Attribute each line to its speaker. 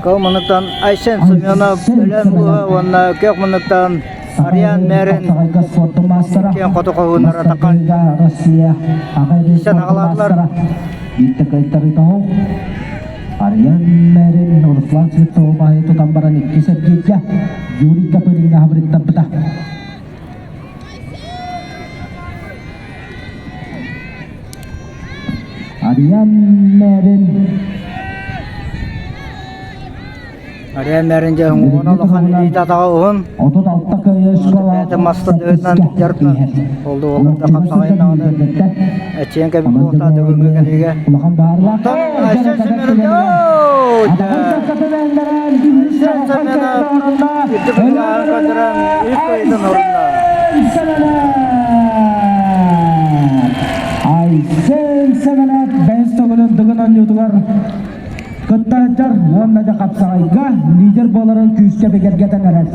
Speaker 1: Кыл муннуктан Айсен Семенов Өлөөн улууһа уонна Күөх муннуктан Ариан Мэрин киэн хоту хоһууннара таххан Иккисен аҕалаатылар.
Speaker 2: Ариан Мэрин Руслан Слепцов баһы тутан баран иккис эргииргэ Юрий Копыринга хабырыттарбыта. Ариан Мэрин
Speaker 1: Ариан Мэрин дьэ уҥуоҕун улахан илиитэ атаҕа уһун.
Speaker 2: 36 кыайыы школа
Speaker 1: Бэйэтэ маста дыгынан дьарыктан олду олордо хапсаҕайын даҕаны эчиэн кэбит буолта бүгүҥҥү кэлиигэ.
Speaker 2: Улахан баарлаах.
Speaker 1: Онтон Айсен Семенов Айсен Семенов үрдүк ыйааһын көрдөрөн үс кыайыытын орунна.
Speaker 2: Айсен Семенов бэһис төгүлүн Дыгын оонньуутугар кыттааччар уонна да хапсаҕайга лидер буоларын күүскэ бигэргэтэн эрэр.